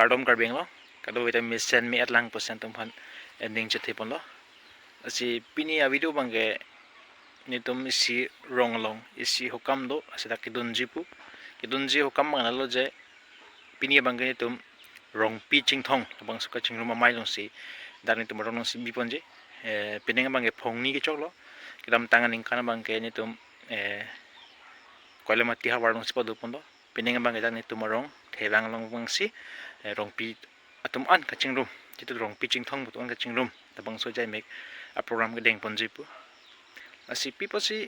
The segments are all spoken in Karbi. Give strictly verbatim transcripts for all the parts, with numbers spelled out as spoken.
Kardom Karbi Anglong, kadokave ta mesen me-et lang pusi nanglitum aphan, eh, ning chethe ponlo. Lasi pini a-video abangke netum isi rong along isi hukam do, lasi dak kedunji pu. Kedunji hukam abang lalo je pini abangke netum Rongpi Chingthong labangso kachingrum amei alongsi dak netum arong alongsi bi ponji. Eh, pining abangke phongni kechoklo. Kedamtang aningkan abangke netum, eh, Koilamati havar alongsi pado ponlo. Pining abangke dak netum arong Thevang along abangsi, eh, Rongpi atum an kachingrum, jitu Rongpi Chingthong pu atum an kachingrum labangso ajai mek a-program kedeng ponji pu. Lasi pi pusi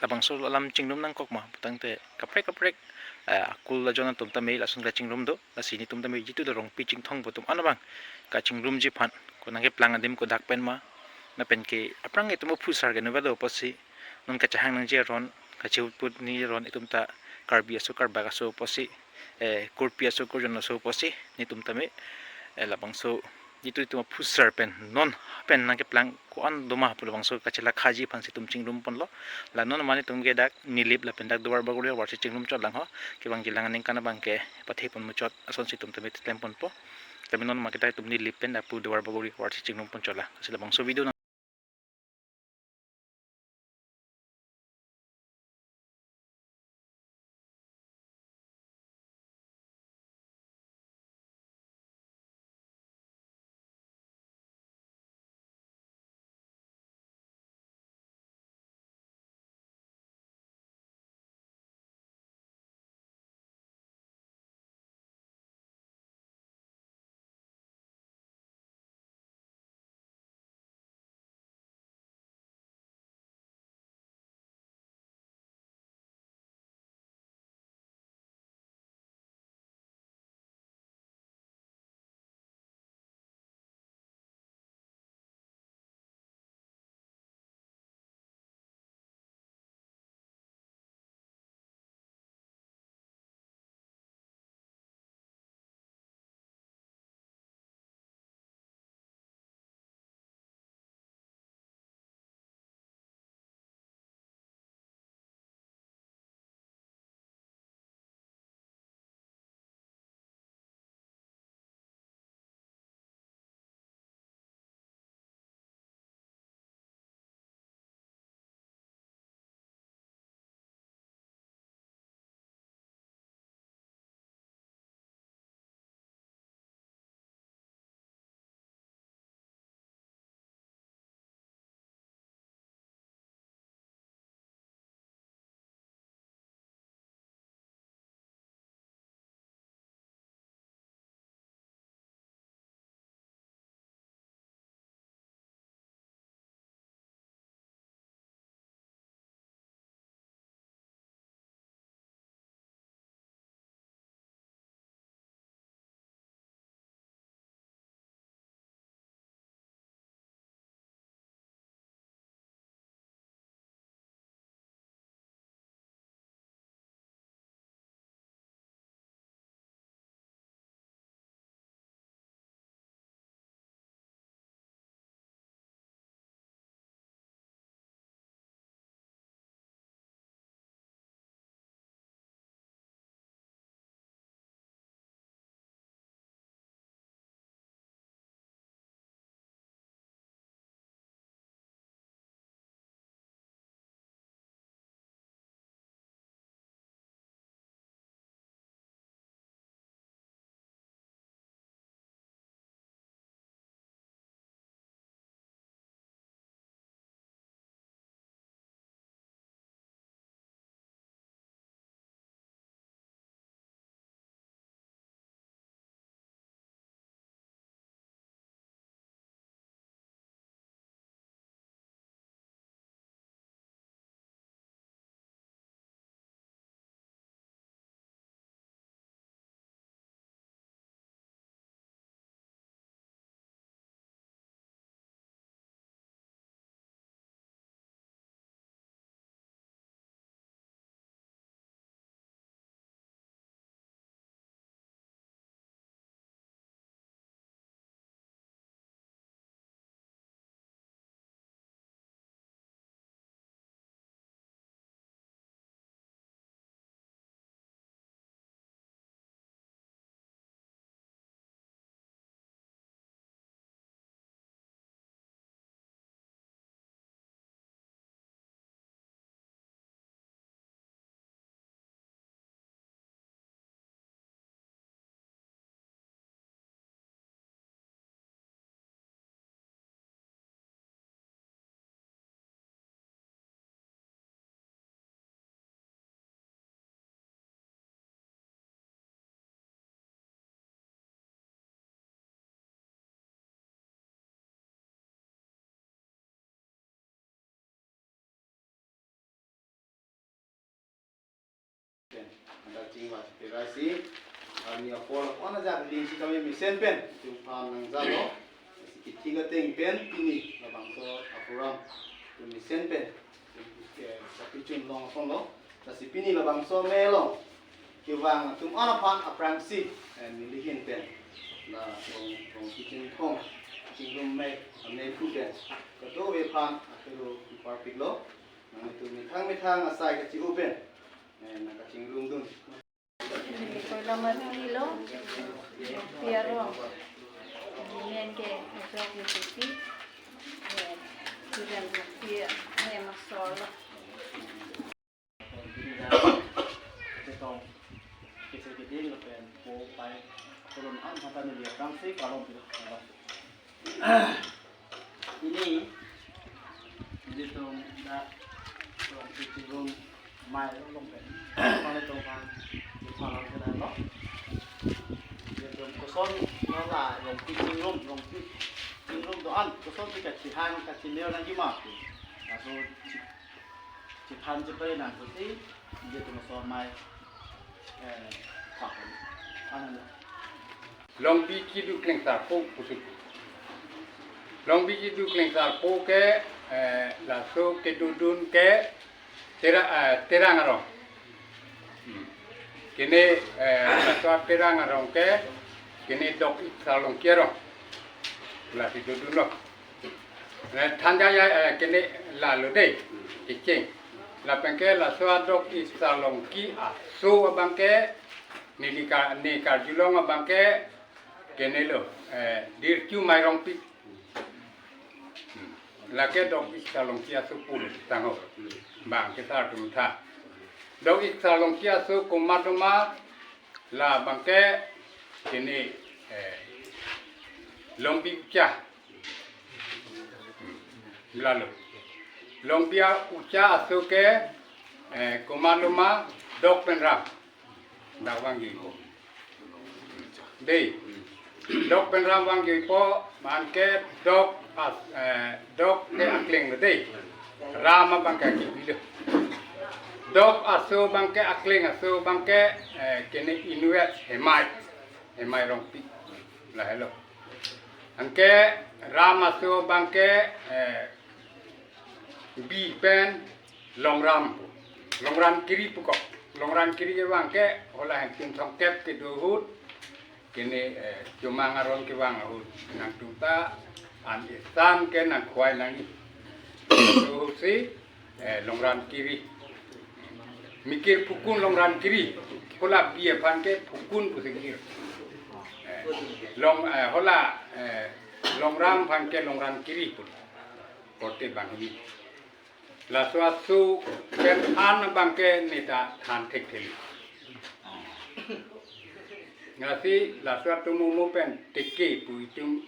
labangso alam chingrum nangkok ma putangte kaprek kaprek, eh, akul ajon atum tame lason kachingrum do. Lasi netum tame jitu do Rongpi Chingthong pu atum an abang kachingrumji aphan ko nangkeplang adim kodak pen ma, lapen ke aphrang itum aphusar ke nova do pusi non kachehang nangji aron, kachehut put nangji aron itum ta Karbi aso Karbak aso pusi, eh, Kurpi aso Kurjon aso pusi netum tame, eh, labangso jitu itum aphusar pen non pen nangkeplang ko-an do ma pu labangso kachelakhaji aphansi itum chingrum ponlo. La non ma netum ke dak Nilip lapen dak Duarbagori avarsi chingrum chot lang ho. Kevangji lang aningkan abangke pathe pon muchot asonsi itum tame klem ponpo. Tame non ma ke dak itum Nilip pen dak pu Duarbagori avarsi chingrum pon chot lang. Lasi labangso video Terasi, arni apor apon ajak ri si kami mesen pen, itum aphan nangjalo. Kithi kateng pen pini labangso a-program itum mesen pen, eh, kapichun long apon lo. Lasi pini labangso amei along kevang atum an aphan aphrangsi, eh, neli ahin pen la Rong, Rongpi Chinthong Chingrum Amei, amei aphu pen kadokave aphan athero parpiklo. Nanglitum methang methang asai kachi-o pen, eh, nangkachingrum dun. Koilam arni lo, Pi arong. Amen ke, ejok ni tuti. Eh, Pi arong, Pi arong, eh, masol lo. Ketong, kese keding lapen po pai, kolon an hata ni dia tang si kalon tu. Pini, ilitum dak, Rongpi Chinthong Amei along pen, kami tong kan, di malam ke dan lo. Ilitum koson lo la, Rongpi Chinthong, Rongpi Chinthong do-an, kosonsi kachihang, kachineo nangji ma. Laso chi-, chithan chipre nangpusi, ilitum koson amei, eh, pakon. Anan lo. Longbi kedo klengsarpo pusi pu. Longbi kedo klengsarpo ke, eh, laso kedodun ke Tera-, eh, Terang arong. Hmm. Kene, eh, laso Terang arong ke, kene Dok Iksarlongki arong. Lasi dodunlo. Eh, thanjaya, eh, kene lalo dei, kecheng. Lapen ke laso Dok Iksarlongki aso abang ke, neli ka-, ne karjulong abang ke, kene lo, eh, Dirchu Amei Rongpi. Hmm. Lake Dok Iksarlongki aso pu tangho. Bang ke sar tum tha. Dok Iksarlongki aso komat doma, labang ke kene, eh, Longbi Ucha. Hmm. Lalo. Longbi Ucha aso ke, eh, komat doma, Dok pen Ram. Dak vangji po. Dei. Dok pen Ram vangji po, man ke Dok as-, eh, Dok ke akleng lo dei. Ram abang ke akimi lo. Dok aso abang ke akleng aso abang ke, eh, kene inutvet Hemai. Hemai Rongpi. Lahelo. Anke Ram aso abang ke, eh, bi pen Longram pu. Longram Kiri pu kok. Longram Kiri kevang ke hala Hemtin Songkep kedo ahut. Kene, eh, Chomang Aron kevang ahut. Nangtum ta an isan ke nangkhwai nangji. Kedo ahut si, eh, Longram Kiri. Mikir Phukun Longram Kiri. Hala bi aphan ke Phukun pusi kir. Eh, Long, eh, hala, eh, Longram aphan ke Longram Kiri pu. Korte banghini. Laso aso pen an abang ke neta than thekthe. Lasi laso atum momo pen teke pu itum,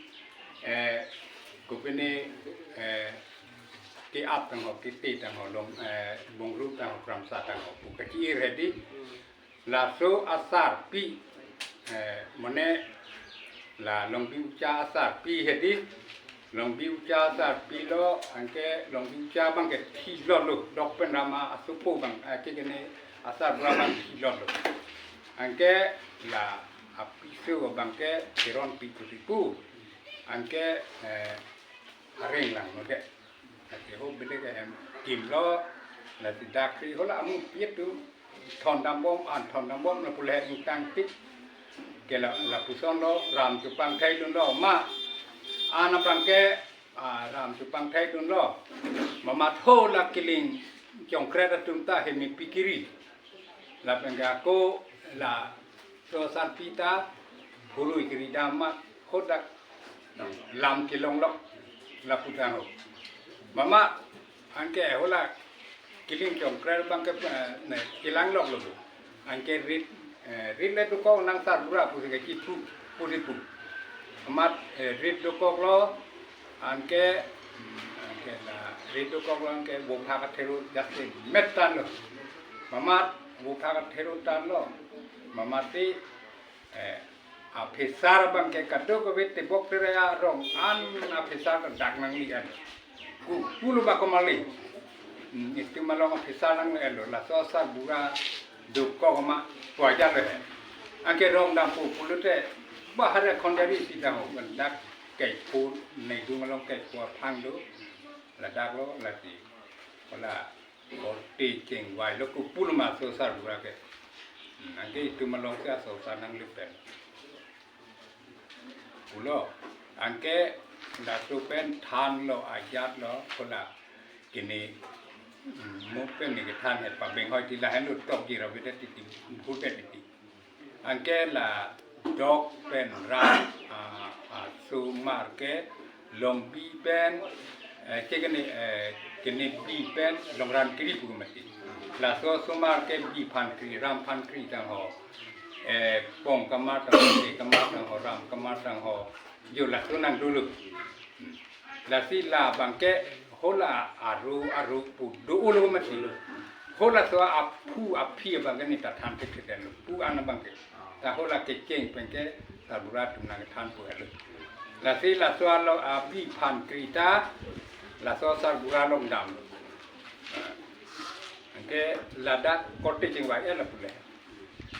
eh, kopine, eh, ke-ap tangho, kete tangho, long, eh, Bungru tangho, Kramsa tangho pu kachi-ir hedi. Laso asarpi, eh, mane la Longbi Ucha asarpi hedi, Longbi Ucha asarpi lo, anke Longbi Ucha abang ke thilotlo, Dok pen Ram asopo abang, eh, ke kene asarbura abang thilotlo. Anke la apiso abang ke Teronpi pusi pu, anke, eh, areng lang no de. Lasi ho bile ke hem kimlo, lasi daksi hala amu piet tu, thondambom, an thondambom na pule ingtang tik. Ke la, lapuson lo, Ram chupang thai dunlo, ma, an abang ke, ah, Ram chupang thai dunlo. Mamat hala Killing Chongkret atum ta hemi pikiri. Lapen ke ako laso asarpi ta hurui kiri dam ma hadak lam kelong lok lapu tangho. Mamat anke hala Killing Chongkret abang ke, eh, ne, kelang lok lo. Anke rit, eh, rit le dokok nang sarbura pusi ke kipu, pusi pu. Mamat, eh, rit dokoklo, anke, hmm, anke la, rit dokoklo anke vopha kathero jasemet tanlo. Mamat vopha kathero tanlo. Mamat ti, eh, aphesar abang ke kadokave tebok tere arong an aphesar dak nangli an. Ku, pulo ba komali. Hmm, itum along aphesar nang elo. Laso asarbura dokok ma. Puajar le he. Anke rong dampo pulote, bahar khonjari sita ho, dak kaipo, neidung along kaipo aphang do, ladak lo, lasi. Hala, korte chengvai lo, kopi pulo ma laso sarbura ke. Hmm, anke itum along si aso sa nanglipen. Pulo, anke laso pen thanlo, ajatlo, hala, kini, mm, mo pen ne kethan he pabeng hoi ti lahenlo, tok ji ra bete titi, bhute titi. Anke la dok pen ram, ah, ah, osomar ke long bi pen, eh, che kene, eh, kene bi pen long ran kiri pu mati. Laso osomar ke bi aphan kiri, ram aphan kiri tang ho. Eh, pong kamar tang ho, te kamar tang ho, ram kamar tang ho. Jo laso nang dolo. Lasi labang ke hala aro aro pu dolo mati. Hala laso aphu aphi abang ke ne ta than thekthedetlo. Pu an abang ke. Ta hala kecheng pen ke sarbura atum nangthan pu helo. Lasi laso alo abi aphan kiri ta laso sarbura along damlo. Anke ladak korte chengvai e lapu le.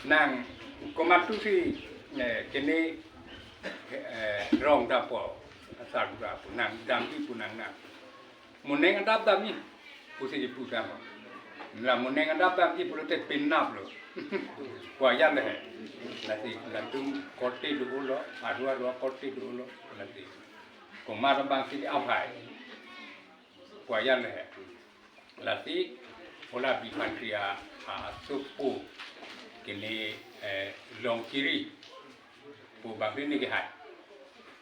Nang komat tu si, eh, kene, eh, rong dampo, sarbura pu nang damji pu nang nang. Moneng adap damji pusi ji pu dam. La moneng adap damji pulote penaplo. Puajar le he. Lasi latum korte dolo, aro aro korte dolo, lasi. Komat abang si aphai. Puajar le he. Lasi, hala bi aphan kiri a, a, asopo kene, eh, long kiri pu abang kiri ne kehai.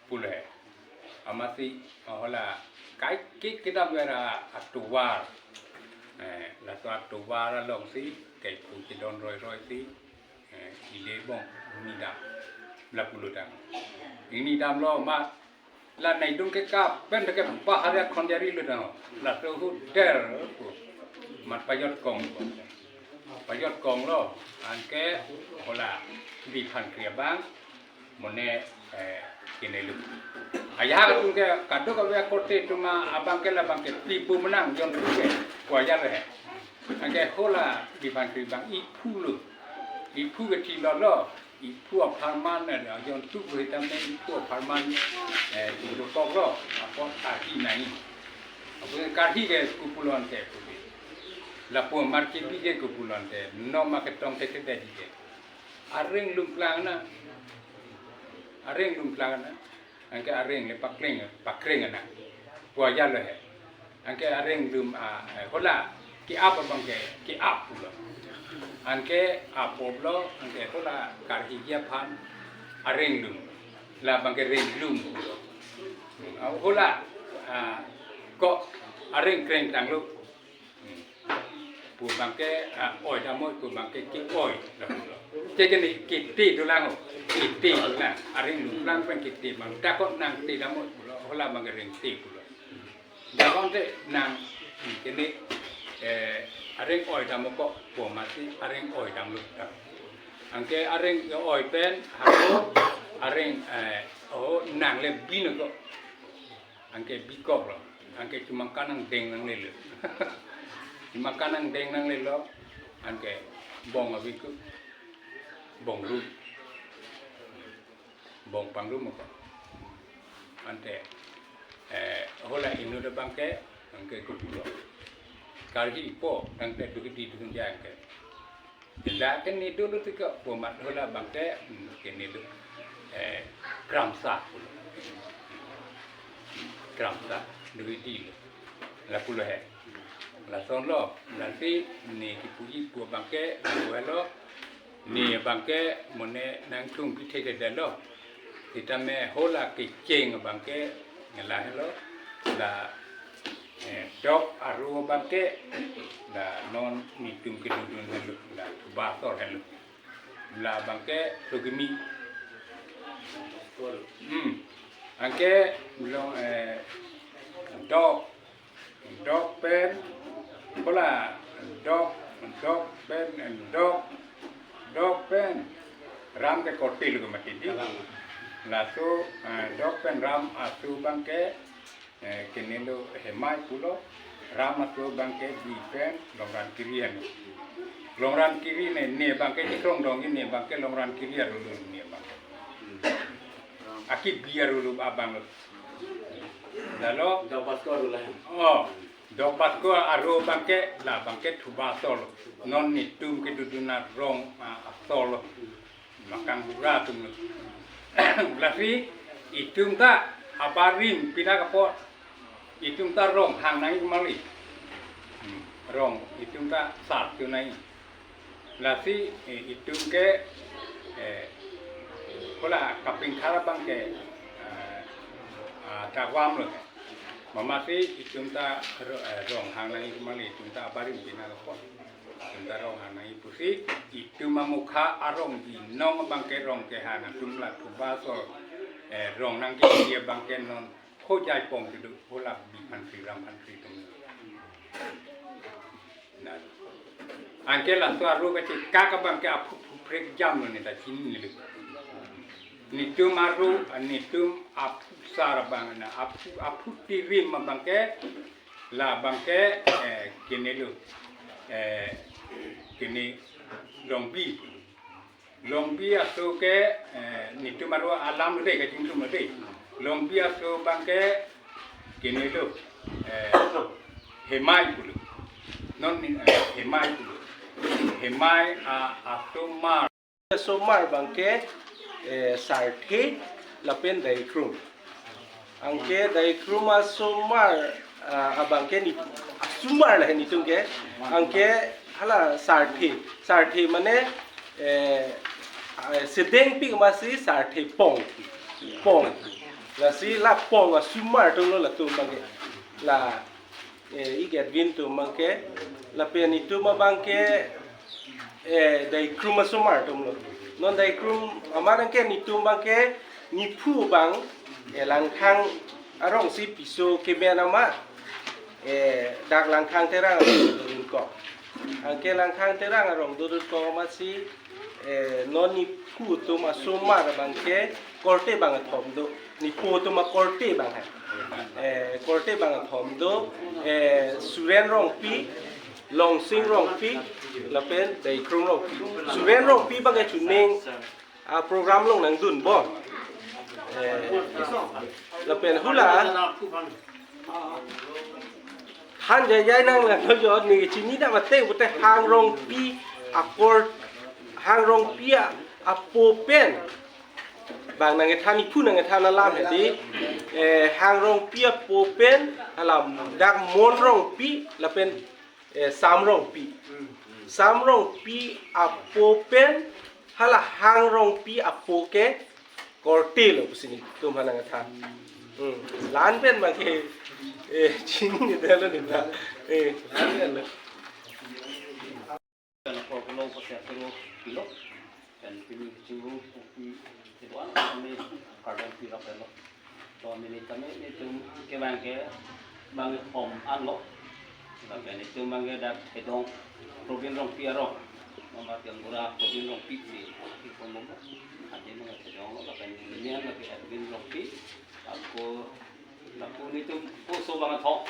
Pulo he. Amatsi, hala kai ke kedam vera atovar. Eh, laso atovar along si, kaipo chedon roiroi si, eh, ile bong, ne dam. Lapulo dam. Ne damlo ma, la neidung ke kap pen ke bahar khonjari lo dam. Laso huder pu. Mat pajot kong. Pajot konglo, anke hala bi aphan kiri abang, mone, eh, kene lo. Ajahak atum ke kadokave korte atum abang ke labang ke pipu menang jon ke, puajar le he. Anke hala bi aphan kiri abang iphu lo. Iphu ke thilo lo. Iphu apharman, eh, ajon tu pu hitam ne iphu apharman, eh, tu dokok lo. Apot karhi nai. Apot karhi ke kopi pulo ante pu. Lapu mar kebi ke kopi pulo ante. No ma ketong te te di ke. Areng lumplang na. Areng lumplang na. Anke areng le pakreng, pakreng na. Puajar le he. Anke areng lum a, eh, hala ke-ap abang ke, ke-ap pulo. Anke apoplo, anke hala karhi aphan areng lum. Labang ke reng lum pulo. Ah, hala, ah, ko areng kreng tanglo. Hmm. Pu abang ke, ah, oi damoi pu abang ke ke-oi lapulo. Che kene kete dolang ho. Kete dolang. Areng lumplang pen kete abang. Dakot nang te damoi pulo. Hala abang ke reng te pulo. Dakot te nang, hmm, kene, eh, areng oi damoi ko pu amatsi areng oi damlo. Anke areng oi pen hako areng, eh, oh, nang le bino ko. Anke bikok lo. Anke chumangkan nangdeng nanglelo. Chumangkan nangdeng nanglelo. Anke bong abikok. Bong ru. Bong pangrum ko. Ante, eh, hala inut abang ke, anke kopi pulo. Karhi po, tangte duhidi duhunja anke. Jenda ke ne dolo tika pu amat hala abang ke, hmm, kene lo, eh, kramsa pulo. Kramsa, duhidi lo. Lapulo he. Lason lo, lasi ne kipuji pu abang ke, lapu helo, ne abang ke mone nangthung pithe ke dalo. Sitame hala kecheng abang ke, lahelo, la, eh, dok aro abang ke, la non netum kedodun helo, la thubasor helo. La abang ke sugimi. Hmm. Anke long, eh, dok, dok pen, bola, dok, dok pen, dok, dok pen ram ke korte lo ke mati di. Laso, eh, dok pen ram aso abang ke, eh, kene lo hemai pulo, ram aso abang ke bi pen long ran kiri heno. Longran Kiri ne, ne abangke Chikrong Dongki ne abangke Longran Kiri arlo ne abangke. Aki bi arlo abang lo. Lalo, Dokbasko arlo la. Oh, Dokbasko arlo abangke, la abangke Thubasol. Non netum kedodun arong, ah, asol. Makang Bura atum lo. Lasi itum ta abarim pina kapot. Itum ta rong hang nangji mali. Hmm, rong itum ta sar tu nangji. Lasi, eh, itum ke, eh, kola kapingkhar abangke, eh, ah, kawam lo. Mama si itum ta ro-, eh, rong hang nangji mali, itum ta abarim pina kapot. Itum ta rong hang nangji pusi, itum amokha arong binong abangke rong kehang atum la Thubasol, eh, rong nangkiri abangke non Hojai Pong kedo, hola Biphan Sri Ramphan Sri atum. Nah. Anke laso arlo kachekak abangke aphu phu phrek jam lo ne ta chinine lo. Netum arlo, netum aphu sar abang na aphu, aphu tirim abangke, la abangke, eh, kene lo, eh, kene Longbi. Longbi aso ke, eh, netum arlo alam lo de, kachingthum lo de. Longbi aso abangke kene lo, eh, Hemai pulo. Non ni, eh, Hemai pulo. Hemai a, asomar. Asomar abangke, eh, Sarthe lapen Daikrum. Anke Daikrum asomar, ah, abangke ne asomar la netum ke. Anke hala Sarthe. Sarthe mane, eh, ah, sedengpik masi Sarthe Pong. Pong. Lasi la Pong asomar atum lo latum abangke. La, eh, ik Edwin atum abangke. Lapen itum abangke, eh, Daikrum asomar atum lo. Non Daikrum amat anke netum abangke nephu abang, eh, Langthang arong si piso kemen amat, eh, dak Langthang Terang arong dodun kok. Anke Langthang Terang arong dodun kok amat si, eh, non nephu atum asomar abangke korte bangkethom do. Nephu atum akorte abang hai. Eh, korte bangkethom do, eh, Suren Rongpi, Longsing Rongpi, lapen Daikrum Rongpi. Suren Rongpi abangke chuning a program along nangdun bom. Eh, lapen hula han jai jai nang lang jo ne chini da mate pute Hang Rongpi akor, Hang Rongpi a apo pen bang nangkethan, nephu nangkethan alam hedi, eh, Hang Rongpi apo pen alam dak Mon Rongpi lapen, eh, Sam Rongpi. Sam Rongpi apo pen hala Hang Rongpi apo ke korte lo pusi netum aphan nangkethan. Hmm. La-an pen abangke, eh, chinine lo ne ta. Eh, la-an pen lo. Pen apor pulo pasal tero kilo. Pen pini kachingrum kopi kedo-an kami kardom pirap lo. To mini kami netum ke abangke bangkethom an lo. Lapen netum abangke dak Thedong Probin Rongpi arong. Mama tiang gura Probin Rongpi si. Ipon mama. Adi abangke Thedong lo. Lapen netum abangke Edwin Rongpi. Ako lapu netum oso bangkethom,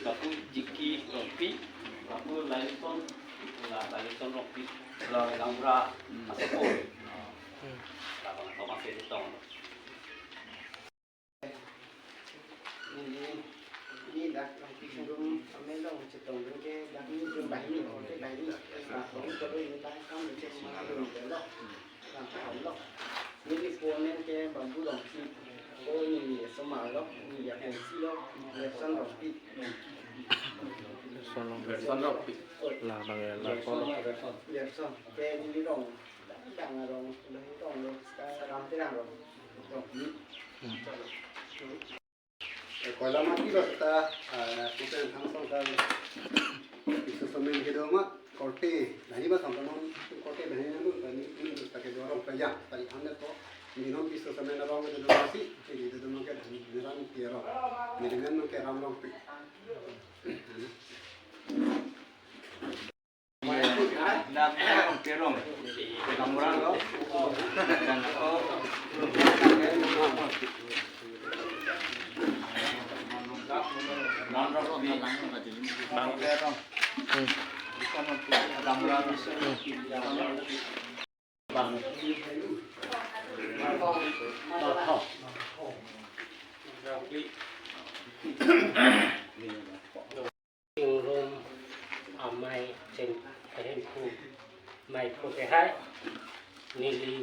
lapu Jiki Rongpi, lapu Lailson, la Lailson Rongpi, la Langura Asoko. La bangkethom ase tong. Ini, ini dak Rongpi singrum amelo chetong ke dak netum banghini, banghini. Rongpi kalau ini dak kam cek mana lo. Neli po amen ke Bambu Rongpi. Ko neli asomar lo, neli apensi lo, Gerson Rongpi. Gerson Rongpi. Gerson Rongpi. La abang la ko lo. Gerson. Ke neli rong, dang rong, dang rong lo, sekarang Ram Terang rong. Rongpi. Koilamati lo ta, ah, puten thangsong ta piso semen kedo ma, korte, nani ba sampai non, korte, nani nanu, nani, nani, ta kedo arong pelajar, tadi anda to, minon piso semen arong kedo ma si, jadi kedo ma ke, nani, nani Ram Terang, nani, nani ke Ram Rongpi. Chingrum amei cheng kehemphu amei phu kehai, neli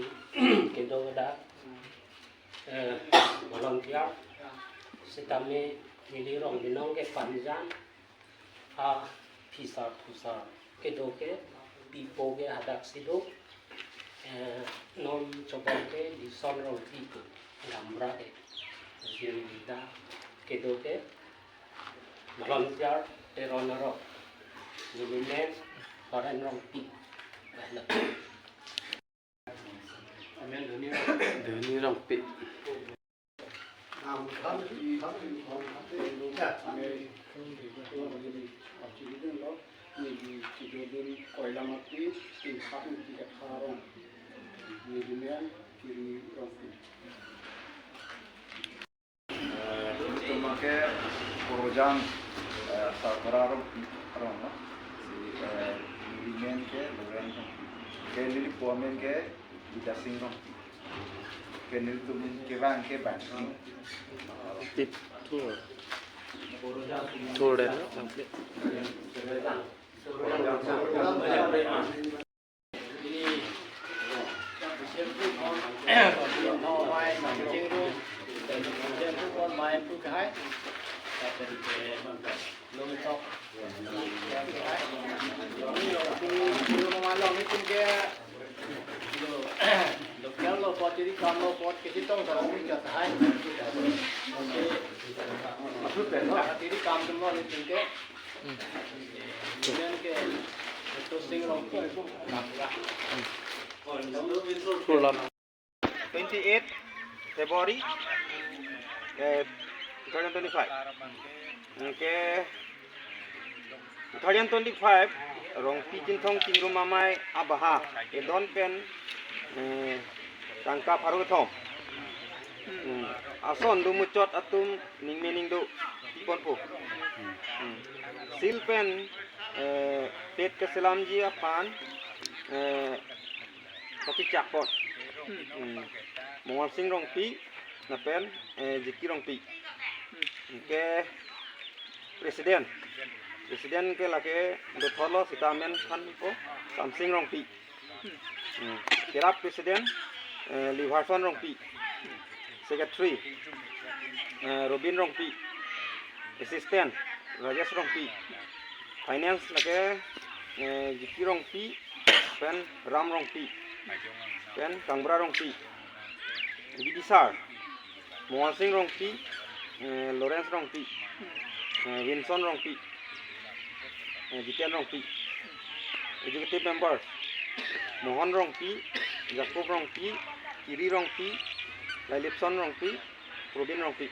kedo dak, eh, volunteer sitame neli rong binong ke panjan aphisa phusa kedo ke pipo ke hadak si do, eh, non chobang ke Dison Rongpi pu Gaonbura ke, jin da kedo ke volunteer Teron arong, neli men Horen Rongpi. Dhoni Rongpi. Eh, nelitum ke Porojan, eh, Sarkora Rongpi arong, no? Si, eh, neli men ke Loren Rongpi. Ke neli po amen ke Bidya Sing Rongpi. Ke nelitum kevang ke Bangsing. Tip tour. Tour dan, no? Local lo apot, chiri kam lo apot, kisi tong sarong ni jat hai. Chiri kam tum lo ni tum ke. Jen ke, Dr. Sing Rongpi. Twenty-eight February, eh, two thousand twenty-five. Anke two thousand twenty-five Rongpi Chinthong Chingrum Amei abaha kedon pen, eh, tangka pharo kethom. Hmm. Ason do muchot atum ningme ningdo ponpo. Hmm. Sil pen, eh, pet keselamji aphan, eh, kachechak pon. Hmm. Mongal Sing Rongpi lapen, eh, Jiki Rongpi. Anke president. President ke lake dothor lo sita amen aphan po Samsing Rongpi. Hmm. Kerap president, eh, Liverson Rongpi. Secretary, eh, Robin Rongpi. Assistant, Rajesh Rongpi. Finance lake, eh, Jiki Rongpi, pen Ram Rongpi, pen Kangbura Rongpi. Bidisar, Mongal Sing Rongpi, eh, Lawrence Rongpi, eh, Winson Rongpi, eh, Jiten Rongpi. Executive member, Mohan Rongpi, Jacob Rongpi, Kiri Rongpi, Lailipson Rongpi, Robin Rongpi.